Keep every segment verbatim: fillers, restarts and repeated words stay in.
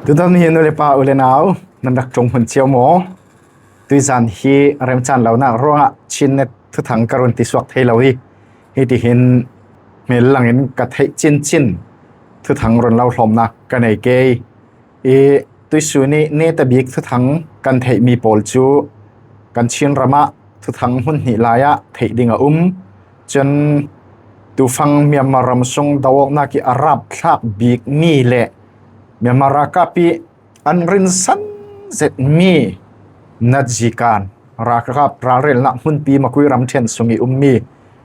Tutan hi nu le pa u le nau, nan rak ṭung hmun cio maw? Tuizan hi remchan lonak ruangah Chin Net thuthang ka run tisuak thei lo hi. Hitihin hmel langin ka theih cincin thuthang run lo hlawmnak ka nei kei. I tuisun i neta bik thuthang kan theihmi pawl cu kan Chin ramah thuthang hmun hnih lai ah theih ding a um. Cun tufang Myanmar ram sung do-awknak i a rapthlak bikmi le Myanmar ralkap i an rinsan zetmi Nazi kan ralkap ralrelnak hmunpi Makui ramṭhen sung i ummi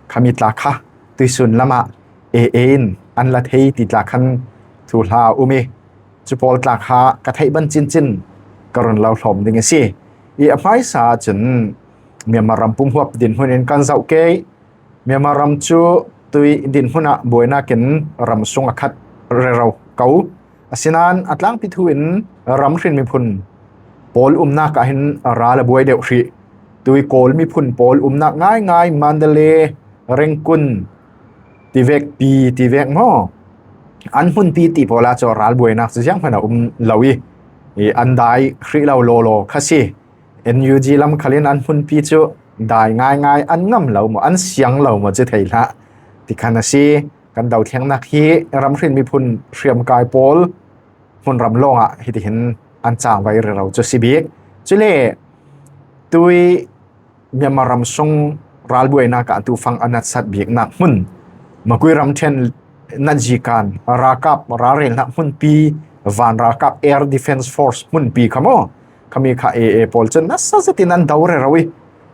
khami tla kha tuisun lamah A A in an la thei ti tla khan thuhla a um i, cu pawl tla kha ka theih ban cincin ka run lo hlawm ding a si. I a hmaisa cun Myanmar ram pumhuap dinhmun in kan zoh kei. Myanmar ram cu tui dinhmun ah buainak in ram sung a khat rero ko. Asinain a tlangpi thu in ram hrin miphun pawl umnak ah hin ral a buai deuh hrih. Tui Kawl miphun pawl umnak ngaingai Mandalay, Rengkun tivek pi tivek maw? An hmunpi ti pawl ah cu ralbuainak cu zianghman a um lo i, i an dai hrih lo lawlaw kha si. N U G lam khal in an hmunpi cu dai ngaingai an ngam lo maw, an siang lo maw cu thei hlah ti khan a si. Kan dothlengnak hi ram hrin miphun hriamkai pawl hmunram lawngah hitihin an cangvai rero cu si bik. Cule tui Myanmar ram sung ralbuainak ah tufang a natsat biknak hmun Makui ramṭhen Nazi kan ralkap ralrelnak hmunpi, van ralkap Air Defence Force hmunpi kha maw? Khami kha A A pawl cun nasa zetin an do rero i,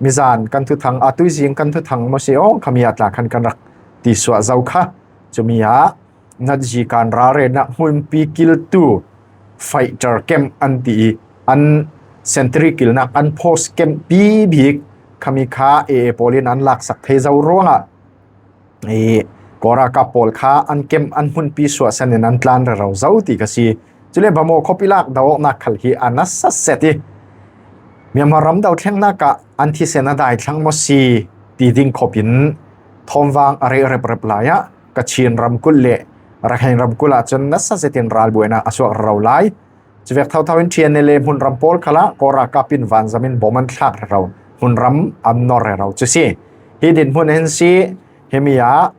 mizan kan thuthang, a tuizing kan thuthang maw si aw, khami ah tla khan kan rak tisuah zo kha. Cumi ah Nazi kan ralrelnak hmunpi kiltu fighter camp an ti i, an sentry kilnak an post camp pi bik khami kha A A pawl in an laksak thei zo ruangah i Kawl ralkap pawl kha an camp an hmunpi suahsan in an tlan rero zo ti kha si. Cule Bamaw khuapi lak do-awknak khal hi a nasa set i, Myanmar ram dothlengnak ah an thisen a dai thlang maw si ti ding khop in thawmvang a reh reprep lai ah Kachin ramkulh le Rakhine ramkulh ah cun nasa zetin ralbuainak a suak rero lai. Cuvek thotho in T N L A hmunram pawl khal ah Kawl ralkap in vanzam in bom an thlak rero, hmunram an nor rero cu si. Hi dinhmun ah hin si, himi ah,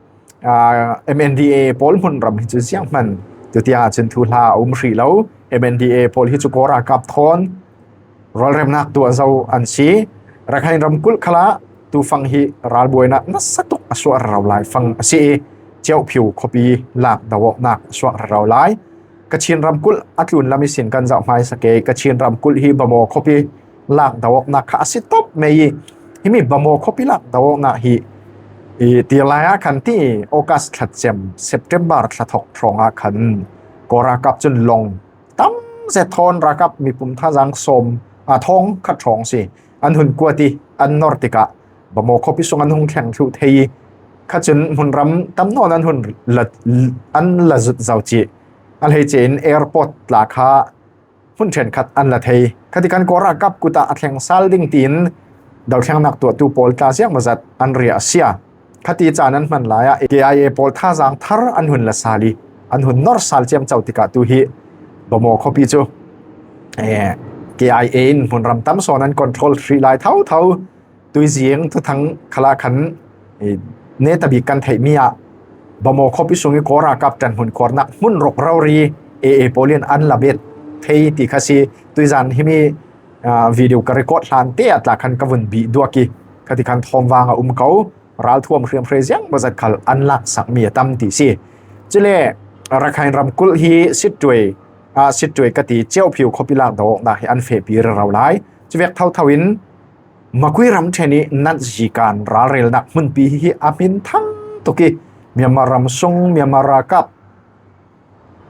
aa, M N D A pawl hmunram hi cu zianghman tutiang ah cun thuhla a um hrih lo. M N D A pawl hi cu Kawl ralkap thawn rualremnak tuah zo an si. Rakhine ramkulh khal ah tufang hi ralbuainak nasa tuk a suak rero lai fang a si i, Kyaukphyu khuapi lak do-awknak a suak rero lai. Kachin ramkulh a tlun lam ihsin kan zoh hmaisa kei. Kachin ramkulh hi Bamaw khuapi lak do-awknak kha a si tawp mei i, himi Bamaw khuapi lak do-awknak hi i, tirlai ah khan ti August thla cem, September thla thawk hrawng ah khan Kawl ralkap cun lawng tam zet thawn ralkap mipum thazaang sawm, aa, thawng khat hrawng si an hun kuat i an nor tikah Bamaw khuapi sung an hung thleng thluh thei i, kha cun hmunram tam nawn an hun la, an la zut zo cih a hleice in airport tla kha hmun ṭhenkhat an la thei. Khati khan Kawl ralkap kut ah a thleng sal ding tiin dothlengnak tuahtu pawl tla ziangmazat an riah a sia. Khati caan an hman lai ah K I A pawl thazaang thar an hun la sal i, an hun nor sal ciamco tikah tu hi Bamaw khuapi cu, eh, K I A in hmunram tam sawn an control hrih lai thotho. Tuizing thuthang khal ah khan, eh, neta bik kan theihmi ah Bamaw khuapi sung i Kawl ralkap ṭanhmun khuarnak hmun ruk rori A A pawl in an la bet thei ti kha si. Tuizan himi, ah, video ka record hlan te ah tla khan ka vun bih duak i, khati khan thawmvang a um ko. Ralthuam hriamhrei ziangmazat khal an laksakmi a tam ti si. Cule Rakhine ramkulh hi Sittwe, ah, Sittwe ka ti, Kyaukphyu khuapi lak do-awknak hi an fehpi rero lai. Cuvek thotho in Makui ramṭhen i Nazi kan ralrelnak hmunpi hi a hminthang tuk i, Myanmar ram sung Myanmar ralkap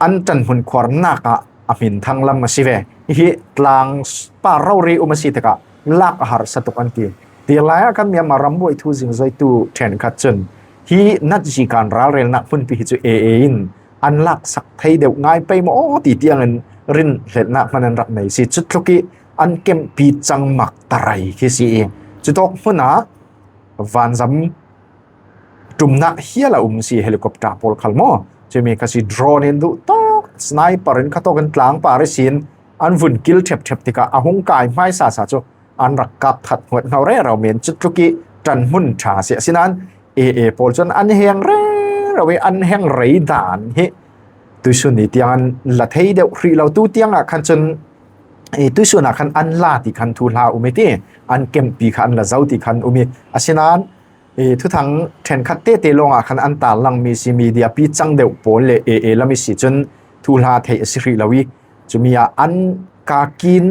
an ṭanhmun khuarnak ah a hminthang lam a si ve. Hi tlang par rori um a si tikah lak a harsa tuk an ti. Tirlai ah khan Myanmar ram buaithu zingzoitu ṭhenkhat cun hi Nazi kan ralrelnak hmunpi hi cu A A in an laksak thei deuh ngai pei maw ti tiangin rinhlelhnak hman an rak nei si. Cutluk i an kempi cangmak tarai khi si i, cutawk hmun ah vanzam ṭumnak hial a um si, helicopter pawl khal maw? Cumi kha si, drone in duh tawk sniper in khatawk in tlang par ihsin an vun kil thepthep tikah a hung kai hmaisasa cu an rak kap that hmuat hno rero men cu tluk ih ṭan hmun ṭha a si. Asinain A A pawl cun an heng rero ih an heng rei dan hi tuihsun ni tiang an la thei deuh hrih lo. Tu tiangah khan cun, eh, tuihsun ah khan an la ti khan thuhla um ih ti, an kempi kha an la zo ti khan um ih, asinain, eh, thuthang ṭhenkhat tete lawngah khan an tarlangmi si, media pi cang deuh pawl le A A lam ih si cun thuhla theih a si hrih lo ih, cumi ah an kakin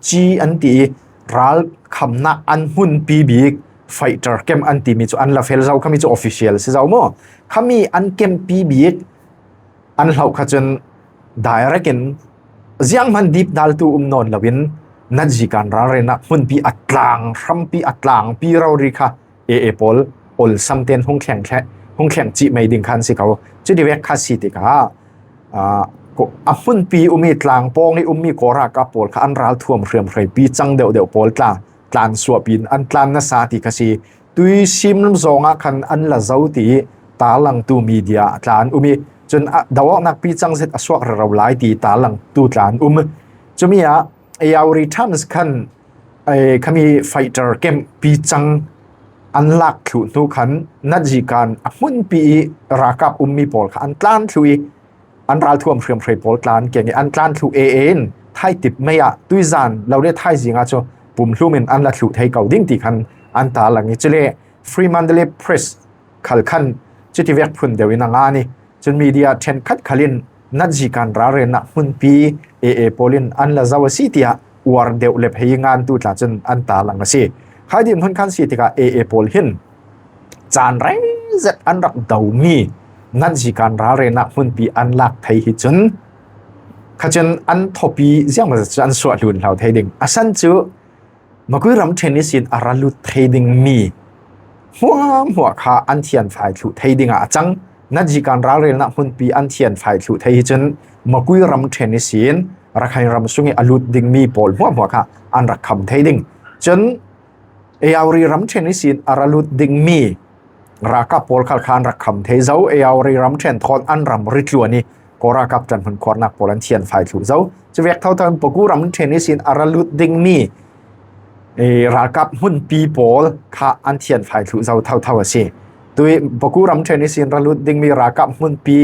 ci an ti ih, ralkhamnak an hmunpi bik fighter camp an timi cu an la fel zo, khami cu official si zo maw? Khami an kempi bik an hloh kha cun direct in zianghman dipdaltu um nawn loin nazi kan ralrennak hmunpi a tlang hrampi a tlangpi rori kha A A pawl olsam tein hung thleng, hung thleng cih mai ding khan si ko. Cuti vek kha si tikah, ah, ko-, a hmunpi um ih tlangpawng ih ummi Kawl ralkap pawl kha an ralthuam hriamhreipi cang deuhdeuh pawl tla tlan suahpi in an tlan nasa ti kha si. Tuisim zawngah khan an la zo ti ih tarlangtu media tla an um ih, cun a do-awknak pi cang zet a suak rero lai ti tarlangtu tla an um. Cumi ah Ayeyarwady Times khan, eh, khami fighter camp pi cang an lak thluh hnu khan nazi kan a hmunpi ih ralkap ummi pawl kha an tlan thluh ih, an ralthuam hriamhrei pawl tla an keng ih an tlan thluh A A in thaitip mei ah tuizan lo le thaizing ah cu pumhlum in an la thluh thei ko ding ti khan an tarlang ih, cule Free Mandalay Press khal khan cuti vek phun deuh in a ngan ih, cun media ṭhenkhat khal in nazi kan ralrennak hmunpi A A pawl in an la zo a si tiah uar deuh le phei ih ngantu tla cun an tarlang a si. Khaidin hmun khan si tikah A A pawl hin caan rei zet an rak domi nazi kan ralrennak hmunpi an lak thei hi cun, kha cun an thawpi ziangmazet cu an suah hlun hlo thei ding. A san cu Makui ramṭhen ihsin a ra lut thei dingmi hmuahhmuah kha an thianfai thluh thei dingah a cang. Nazi kan ralrennak hmunpi an thianfai thluh thei hi cun Makui ramṭhen ihsin Rakhine ram sungih a lut dingmi pawl hmuahhmuah kha an rak kham thei ding. Cun Ayeyarwady ramṭhen ihsin a ra lut dingmi ralkap pawl khal kha an rak kham thei zo. Ayeyarwady ramṭhen thawn an ramri tluan ih Kawl ralkap ṭanhmun khuarnak pawl an thianfai thluh zo. Cuvek thotho in Baku ramṭhen ihsin a ra lut dingmi, eh, ralkap hmunpi pawl kha an thianfai thluh zo thotho a si. Tui Baku ramṭhen ihsin ra lut dingmi ralkap hmunpi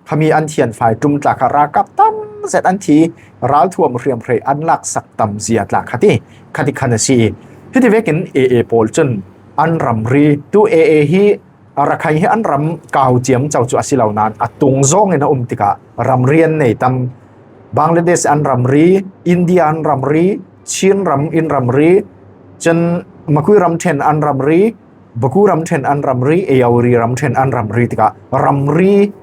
khami an thianfai ṭum tla kha ralkap tam zet an thi, ralthuam hriamhrei an laksak tam zia tla kha ti, kha ti khan a si. Hiti vekin A A pawl cun an ramri, tu A A hi, a Rakhine hi an ram kau ciamco cu a si lo nain a tung zawngin a um tikah ramri an nei tam. Bangladesh an ramri, India an ramri, Chin ram in ramri, cun Makui ramṭhen an ramri, Baku ramṭhen an ramri, Ayeyarwady ramṭhen an ramri tikah ramri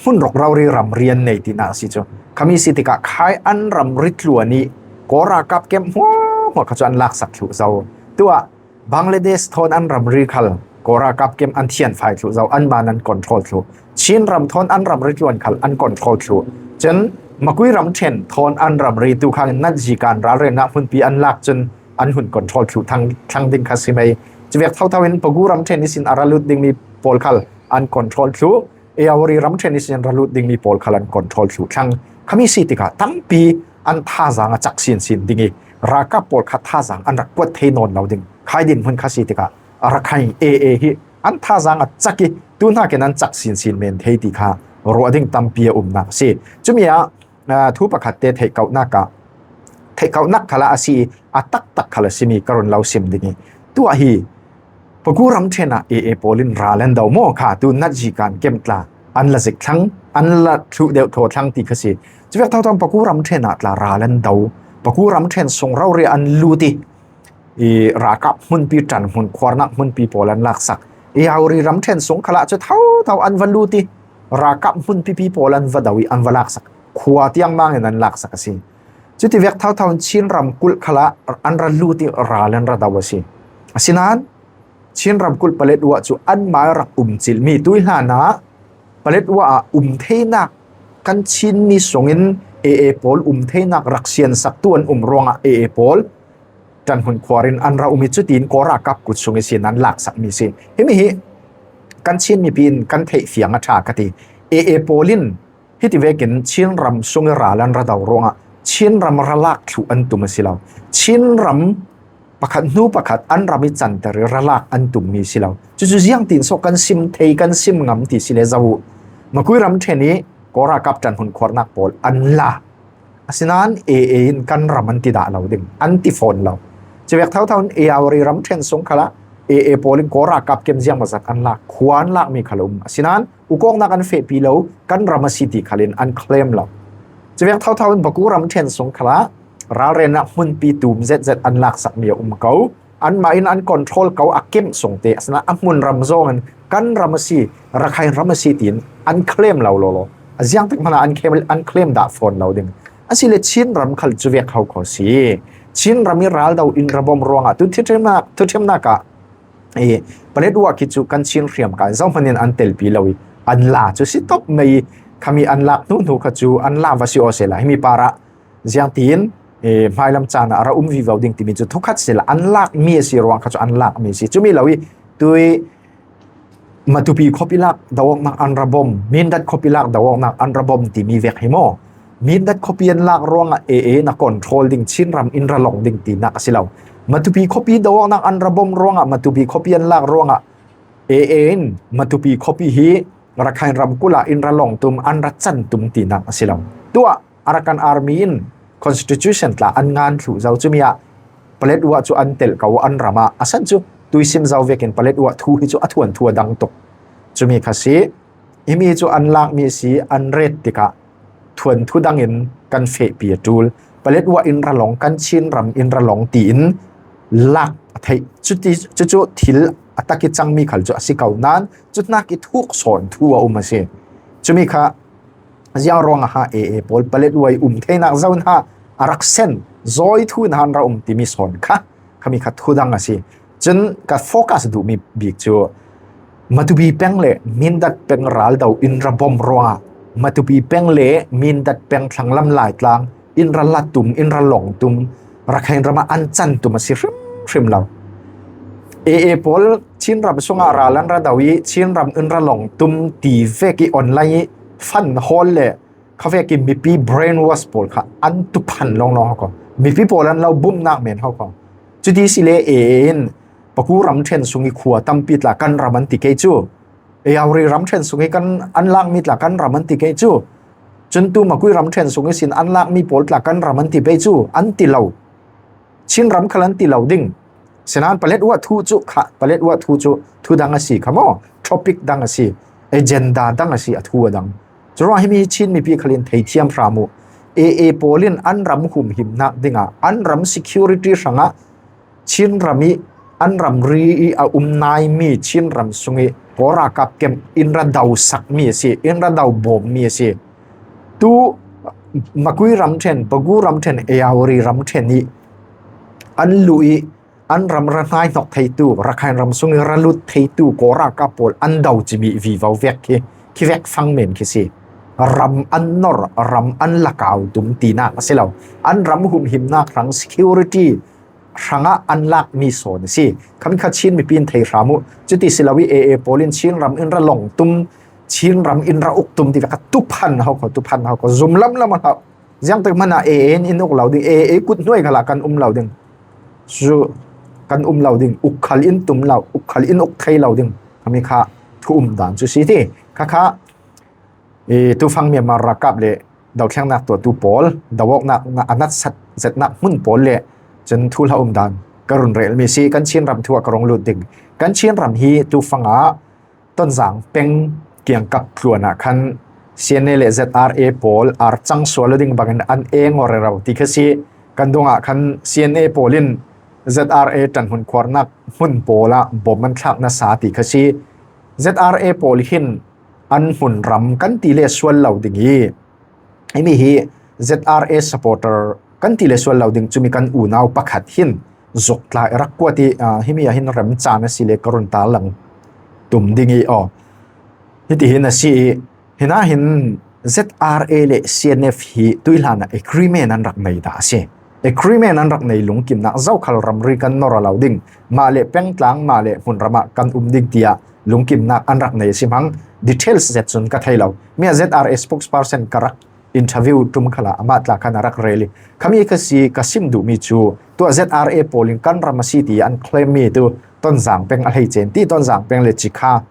hmun rawk rori ramri an nei tinak a si cu. Khami si tikah khai an ramri tluan ih Kawl ralkap camp hmuahhmuah kha cu an laksak thluh zo. Tuah Bangladesh thawn an ramri khal Kawl ralkap camp an thianfai thluh zo, anmah in an control thluh. Chin ram thawn an ramri tluan khal an control thluh. Cun Makui ramṭhen thawn an ramri tu khan nazi kan ralrennak hmunpi an lak cun an hun control thluh thlang, thlang ding kha si mai. Cuvek thotho in Baku ramṭhen ihsin a ra lut dingmi pawl khal an control thluh. Ayeyarwady ramṭhen ihsin ra lut dingmi pawl khal an control thluh thlang. Khami si tikah tampi an thazaang a cak sinsin ding ih ralkap pawl kha thazaang an rak kuat thei nawn lo ding. Khaidin hmun kha si tikah Rakhine A A hi an thazaang a cak ih tu hnakin an cak sinsin men thei ti kha ruah ding tampi a umnak a si. Cumi ah, aa, thu pakhat te theihkohnak ah, theihkohnak khalah a si ih a taktak khal a simi ka run lo sim ding ih, tuah hi Baku ramṭhen ah A A pawl in ral an do maw kha, tu nazi kan camp tla an la zik thlang, an la thluh deuh thaw thlang ti kha si. Cuvek thotho in Baku ramṭhen ah tla ral an do, Baku ramṭhen sung rori an lut ih, ih, ralkap hmunpi ṭanhmun khuarnak hmunpi pawl an laksak. Ayeyarwady ramṭhen sung khalah cu thotho an va lut ih ralkap hmunpipi pawl an va do ih an va laksak. Khua tiang mangin an laksak a si. Cuti vek thotho in Chin ramkulh khalah an ra lut ih ral an ra do a si. Asinain Chin ramkulh Paletwa cu anmah ih rak um cilhmi tuihlan ah Paletwa ah um theinak kan Chinmi sungin A A pawl um theinak rak siansaktu an um ruangah A A pawl ṭanhmun khuar in an ra um ih cutiin Kawl ralkap kut sung ihsin an laksakmi si. Himi hi kan Chin mipi in kan theih fiang a ṭha ka ti. A A pawl in Hiti vekin Chin ram sung i ral an ra do ruangah Chin ram ra lak thluh an tum a si lo. Chin ram pakhat hnu pakhat an ram i canter i ra lak an tum mi si lo. Cucu ziangtin sawh kan sim thei, kan sim ngam ti si le zoh uh. Makui ramṭhen i Kawl ralkap ṭanhun khuarnak pawl an la. Asinain A A in kan ram an ti dah lo ding, an ti fawn lo. Civek thotho in Ayeyarwady ramṭhen sung khalah A A pawl in Kawl ralkap kem ziang maw zat an lak, khua an lak mi khal a um. Asinain ukawknak an fehpi lo, kan ram a si ti khalin an claim lo. Civek thotho in Baku ramṭhen sung khalah ralrennak hmunpi tum zetzet an laksak mi a um ko. Anmah in an control ko a kem sungte, asinain a hmun ram zong in kan ram a si, Rakhine ram a si tiin an claim lo lawlaw. A ziangtik hmanah an claim, an claim dah fawn lo ding. Asile Chin ram khal cuvek ho kho si. Chin ram i ral do in ra bom ruangah tu thuṭhimnak, thuṭhimnak ah, eh, Paletwa khi cu kan Chin hriamka zohman in an telpi lo i an la cu si top mai. Khami an lak hnuhnu kha cu an la va si aw sehla, himi parah ziangtin, eh, hmailam caan ah a ra um vivo ding timi cu thukhat sehla, an lak mi a si ruang kha cu an lak mi a si. Cumi lo i tui Matupi khuapi lak do awknak an ra bom, Mindat khuapi lak do awknak an ra bom timi vek hi maw? Mindat khuapi an lak ruangah A A in a control ding Chin ram in ra long ding tinak a si lo. Matupi khuapi do awknak an ra bom ruangah, Matupi khuapi an lak ruangah A A in Matupi khuapi hi Rakhine ram kulh ah in ra long tum, an ra can tum tinak a si lo. Tuah Arakan Army in Constitution tla an ngan thluh zo, cumi ah Paletwa cu an telh ko an ram ah, a san cu tuisim zo vekin Paletwa thu hi cu a thuanthu a dang tuk. Cumi kha si, himi cu an lak mi si, an ret tikah thuanthu dang in kan fehpi a ṭul. Paletwa in ra long, kan Chin ram in ra long tiin lak a theih. Cuti, cucu thil a tak i cangmi khal cu a si ko nain, cuhnak i thuk sawn thu a um a si. Cumi kha ziang ruangah ha A A pawl Paletwa i um theinak zo in ha a rak sen, zawi thu in ha an ra um timi sawn kha, khami kha thu dang a si. Cun ka focus duhmi bik cu Matupi peng le Mindat peng ral do in ra bom ruangah Matupi peng le Mindat peng thlanglam Laitlang in ra la tum, in ra long tum, Rakhine ram ah an can tum a si hrimhrim lo. A A pawl Chin ram sungah ral an ra do i Chin ram in ra long tum ti vek i online i fan hawl le kha vek i mipi brainwash pawl kha an tu phan lawnglawng ho ko. Mipi pawl an lo bumnak men ho ko. Cuti si le A A in Baku ramṭhen sung i khua tampi tla kan ram an ti kei cu. Ayeyarwady ramṭhen sung i kan an lak mi tla kan ram an ti kei cu. Cun tu Makui ramṭhen sung i sin an lak mi pawl tla kan ram an ti pei cu, an ti lo. Chin ram khal an ti lo ding. Sinain Paletwa thu cu kha, Paletwa thu cu thu dang a si kha maw? Topic dang a si, agenda dang a si, a thu a dang. Curuangah himi Chin mipi khal in theithiam hram uh. A A pawl in an ram humhimnak dingah, an ram security hrangah Chin ram i an ramri i a um naimi Chin ram sung i Kawl ralkap kem in ra do sak mi a si, in ra do bawm mi a si. Tu Makui ramṭhen, Baku ramṭhen, Ayeyarwady ramṭhen i an luh i an ram ra hnaihnok theitu, Rakhine ram sung i ra lut theitu Kawl ralkap pawl an do cimi vivo vek khi, khi vek fang men khi si. Ram an nor, ram an lakau tum tinak a si lo. An ram humhimnak hrang security hrangah an lak mi sawn a si. Khami kha Chin mipi in thei hram uh. Cuti si lo i A A pawl in Chin ram in ra long tum, Chin ram in ra uk tum ti vek a tu phan ho ko, tu phan ho ko. Zum lamlam a hlah. Ziangtik hmanah A A in in uk lo ding, A A kut hnuai khalah kan um lo ding. Cu kan um lo ding, uk khal in tum lo, uk khal in uk thei lo ding. Khami kha thu um dan cu si ti. Kha kha, i, tufang Myanmar ralkap le dothlengnak tuahtu pawl, do awknak a natsat zetnak hmun pawl le cun thuhla um dan ka run rel mi si, kan Chin ram thu ah ka rung lut ding. Kan Chin ram hi tufang ah Tonzang peng kiangkap tluan ah khan C N A le Z R A pawl ar cang sual lo ding bangin an eng aw rero ti kha si. Kan dong ah khan C N A pawl in Z R A ṭanhmun khuarnak hmun pawl ah bom an thlak nasa ti kha si. Z R A pawl hin an hmun ram kan ti le sual lo ding i, himi hi Z R A supporter kan ti le sual lo ding, cumi kan unau pakhat hin zuk tla i rak kuat i, aa, himi ah hin rem caan a si le ka run tarlang tum ding i aw. Hiti hin a si i, hinah hin Z R A le C N F hi tuihlan ah agreement an rak nei dah a si. Agreement an rak nei lungkimnak zokhal ramri kan nor aw lo ding, mah le pengtlang, mah le hmunram ah kan um ding tiah lungkimnak an rak nei a si hmang. details zet cun ka thei lo. Mi a Z R A spokesperson ka rak interview ṭum khalah amah tla khan a rak rel i, khami kha si ka sim duhmi cu tua Z R A pawl in kan ram a si ti an claim mi tu Tonzang peng a hleice in ti Tonzang peng le Cikha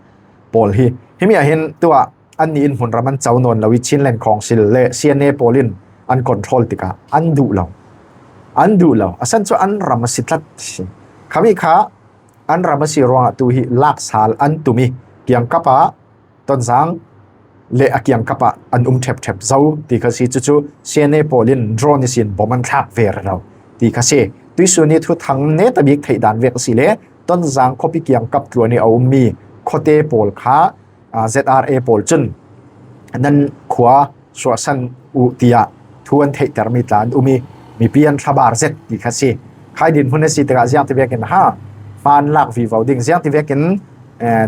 pawl hi. Himi ah hin tua annih in hmunram an co nawn lo i Chinland Council le C N A pawl in an control tikah an duh lo. An duh lo. A san cu an ram a si tlat si. Khami kha an ram a si ruangah tu hi laksal an tum i kiangkap ah Tonzang le a kiangkap ah an um ṭhepṭhep zo ti kha si. Cucu C N A pawl in drone ihsin bom an thlak ve rero ti kha si. Tuihsun i thuthang neta bik theih dan vek a si le Tonzang khuapi kiangkap tluan i a ummi khuate pawl kha Z R A pawl cun nan khua suahsan uh tiah thu an theihtermi tla an um i mipi an thlabar zet ti kha si. Khai dinhmun a si tikah ziangti vekin ha hma an lak vivo ding, ziangti vekin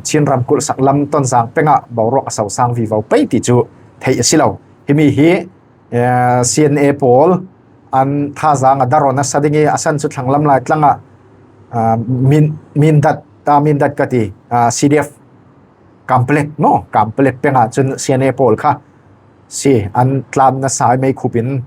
Chin ramkulh saklam Tonzang pengah boruak a sosang vivo pei ti cu theih a si lo. Himi hi C N A pawl an thazaang a dar aw nasa ding i a san cu thlanglam lai tlangah Mindat, Mindat ka ti, C D F Kanpalet maw, Kanpalet pengah cun C N A pawl kha si an tlan nasa i meikhup in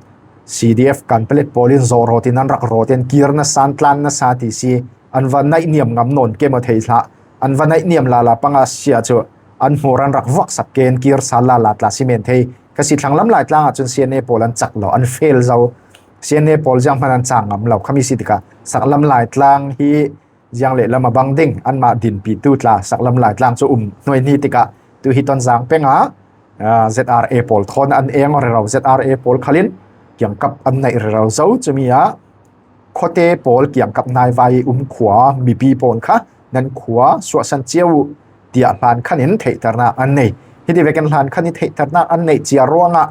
C D F Kanpalet pawl in zawh rawt in an rak rawt in kir nasa an tlan nasa ti si an va naihniam ngam nawn ke maw thei hlah. An va naihniam lala panga si ah cu an hmur an rak vuaksak ke an kir sal lala tla si men thei. Kha si thlanglam lai tlangah cun C N A pawl an cak lo, an fail zo. C N A pawl zianghman an cang ngam lo. Khami si tikah saklam lai tlang hi ziang le lam a bang ding anmah dinpitu tla saklam lai tlang cu um hnuai hni tikah tu hi Tonzang pengah Z R A pawl thawn an eng aw rero. Z R A pawl khalin kiangkap an naih rero zo. Cumi ah khuate pawl kiangkap naivai um khua mipi pawl kha nan khua suahsan cio uh tiah hlan khan in theihternak an nei. Hiti vekin hlan khan in theihternak an neih cia ruangah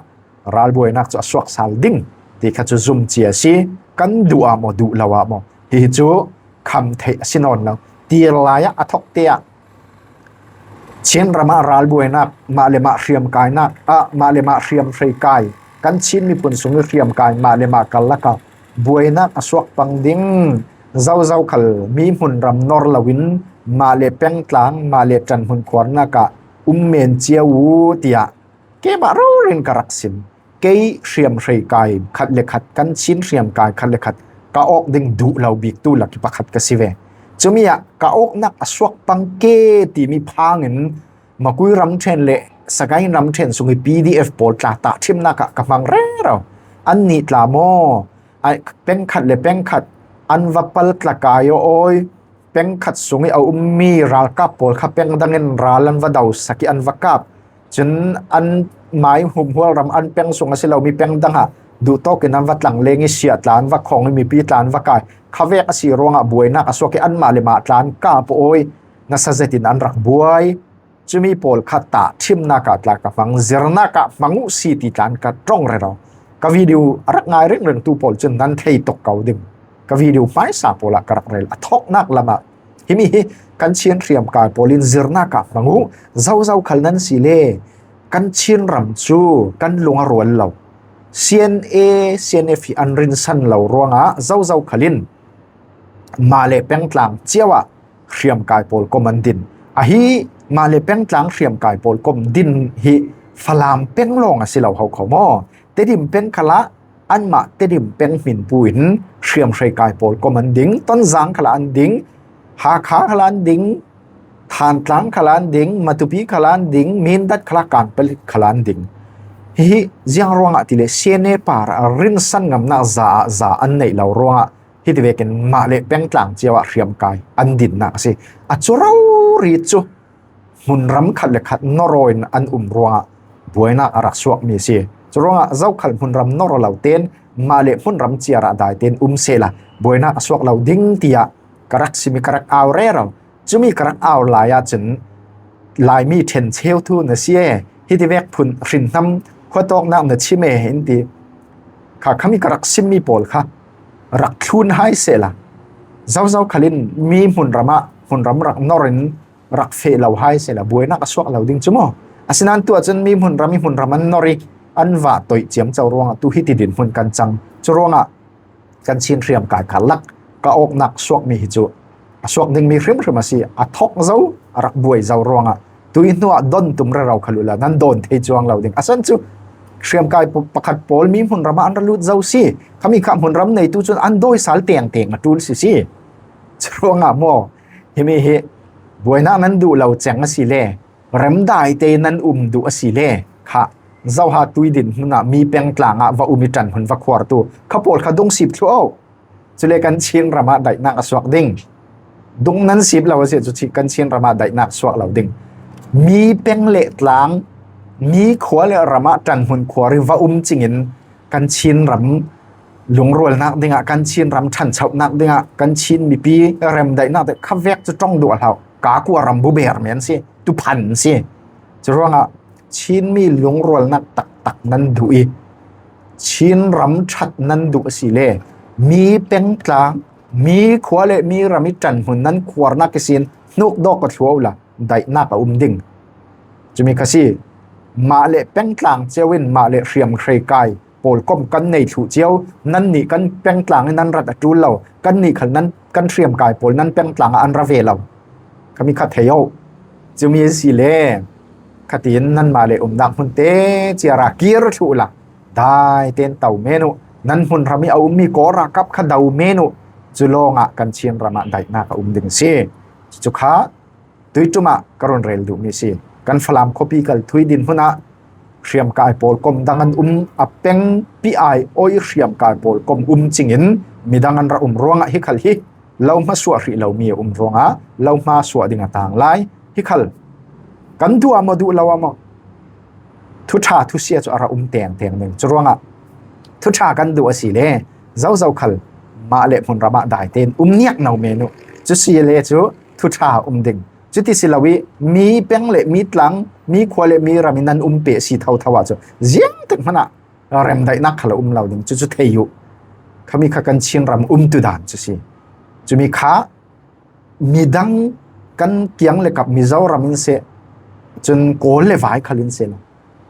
ralbuainak cu a suak sal ding ti kha cu zum cia si. Kan duh ah maw, duh lo ah maw, hihi cu kham theih a si nawn lo. Tir lai ah a thokte ah Chin ram ah ralbuainak, mah le mah hriamkainak ah, mah le mah hriamhrei kai, kan Chin miphun sung i hriamkai mah le mah karlak ah buainak a suak pang ding, zozo khal mi hmunram nor loin mah le pengtlang, mah le ṭanhmun khuarnak ah um men cio uh tiah keimah rori in ka rak sim. Kei hriamhrei kai khat le khat, kan Chin hriamkai khat le khat ka awk ding duh lo biktu lak i pakhat ka si ve. Cumi ah ka awknak a suak pang ke timi phang in Makui ramṭhen le Sagaing ramṭhen sung i P D F pawl tla tahṭhimnak ah ka hmang rero. Annih tla maw, peng khat le peng khat an va pal tla kai aw awi, peng khat sung i a ummi ralkap pawl kha peng dang in ral an va do sak i an va kap. Cun an mai humhual ram an peng sung a si lomi peng dang ah duhtawk in an va tlang leng i siah tla an va khawng i mipi tla an va kai. Khavek a si ruangah buainak a suak i anmah le mah tla an kap awi, nasa zetin an rak buai. Cumi pawl kha tahṭhimnak ah tla ka hmang, zirnak ah hmang uh si ti tla an ka ṭong rero. Ka video a rak ngai ringringtu pawl cun nan thei tuk ko ding. Ka video hmaisa pawl ah ka rak rel a thawknak lam ah himi hi kan Chin hriamkai pawl in zirnak ah hmang uh, zozo khal nan si le kan Chin ram cu kan lung a rual lo. C N A, C N F hi an rinsan lo ruangah zozo khal in mah le pengtlang cio ah hriamkai pawl kom an din. Ahi mah le pengtlang hriamkai pawl kom din hi Falam peng lawng a si lo ho kho maw? Tedim peng khalah anmah Tedim peng hminpu in hriamhrei kai pawl kom an ding, Tonzang khalah an ding, Hakha khalah an ding, Thantlang khalah an ding, Matupi khalah an ding, Mindat khalah Kanpalet khalah an ding. Hihi ziang ruangah tile C N A par a rinsan ngamnak za ah za an neih lo ruangah hiti vekin mah le pengtlang cio ah hriamkai an dinnak a si. A cu rori cu hmunram khat le khat nor aw in an um ruangah buainak a rak suakmi a si. Curuangah zokhal hmunram nor aw lo tein mah le hmunram cia rah dai tein um sehla buainak a suak lo ding tiah ka rak simi ka rak au rero. Cumi ka rak au lai ahcun Laimi ṭhencheu thu na si e, hiti vek phun hrinhnam khuatawknak na chim e in ti. Kha khami ka rak simmi pawl kha rak thlun hai sehla zozo khal in mi hmunram ah hmunram rak nor in rak feh lo hai sehla buainak a suak lo ding cu maw? Asinain tu ahcun mi hmunram i hmunram an nor i an vah toih ciamco ruangah tu hiti dinhmun kan cang. Curuangah kan Chin hriamkai karlak ka awknak suakmi hi cu a suak dingmi hrimhrim a si. A thawk zo, a rak buai zo ruangah Tui hnuah don tum rero kha lula nan dawn thei chuang lo ding. A san chu hriamkai pakhat pawl mi hmun ramah an ra lut zo si. Khami kha hmun ram neitu cun an dawisal tengteng a tul si si. Churuangah maw, himi hi buainak nan duh lo ceng a si le, remdai te nan um duh a si le, kha zoha tui din hmunah mi pengtlangah va um i ṭan hun va khuartu kha pawl kha dungsip thluah aw. Cule kan Chin ramah daihnak a suak ding. Dung nan sip lo a si cu kan Chin ramah daihnak suak lo ding. Mi peng le tlang, mi khua le ramah ṭanhmun khuar i va um cingin kan Chin ram lungrualnak dingah, kan Chin ram ṭhanchonak dingah, kan Chin mipi remdaihnak ding kha vek cu ṭong duh a hlau. Ka kua ram buber men si, tuphan si. Curuangah Chinmi lungrualnak taktak nan duh i, Chin ram ṭhat nan duh a si le, mi pengtlang, mi khua le mi ram i ṭanhmun nan khuarnak ihsin hnukdawk ka thluah uhla daihnak a um ding. Cumi kha si, mah le pengtlang cio in mah le hriamhrei kai pawlkom kan nei thluh cio, nannih kan pengtlang in nan rat a ṭul lo, kannih khal nan kan hriamkai pawl nan pengtlang ah an ra ve lo. Khami kha thei aw. Cumi a si le, khatin nanmah le umnak hmun te ciara kir thluh la, dai ten to men uh, nan hmun ram i a ummi Kawra kap kha do men uh, cu lawngah kan Chin ramah daihnak a um ding si. Cucu kha tuiṭum ah ka run rel duhmi si. Kan Falam khuapi kal tui din hmunah hriamkai pawlkom dang an um, a peng pi ai awi hriamkai pawlkom um cingin midang an ra um ruangah hi khal hi lo hmasuah hrih lomi a um ruangah lo hmasuah ding a tang lai. Hi khal kan duh ah maw, duh lo ah maw, thuṭha thusia cu a ra um tengteng ding. Curuangah thuṭha kan duh a si le, zozo khal mah le hmun ramah dai tein um niak no men uh. Cu si le cu thuṭha a um ding. Cuti si lo i, mi peng le mi tlang, mi khua le mi ram in nan um peh si thotho ah cu ziangtik hmanh ah remdaihnak khal a um lo ding. Cucu thei uh. Khami kha kan Chin ram umtu dan cu si. Cumi kha midang kan kiang le kap Mizoram in seh, cun Kawl le vai khal in seh lo,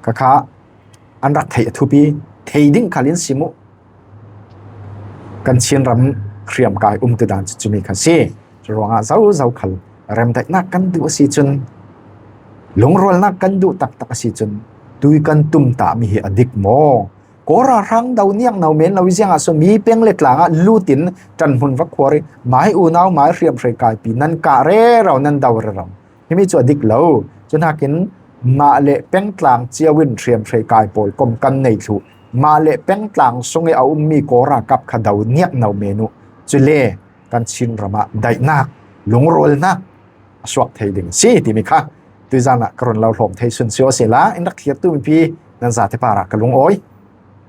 kha kha an rak theih a thupi, thei ding khal in sim uh. Kan Chin ram hriamkai umtu dan cu cumi kha si. Curuangah zozo khal remdaihnak kan duh a si cun, lungrualnak kan duh taktak a si cun, tui kan tum tahmi hi a dik maw? Kawra hrang do niak no men lo i, ziangah so mi peng le tlangah lut in ṭanhmun va khuar i, mai unau mai hriamhrei kaipi nan kah rero, nan do rero. Himi cu a dik lo. Cuhnakin mah le pengtlang cio in hriamhrei kai pawlkom kan nei thluh. Mah le pengtlang sung i a ummi Kawra kap kha do niak no men uh. Cule kan Chin ramah daihnak, lungrualnak a suak thei ding si timi kha tuizan ah ka run lo hlawm thei sun si aw sehla, in rak thlirtu mipi nan zate parah ka lungawi.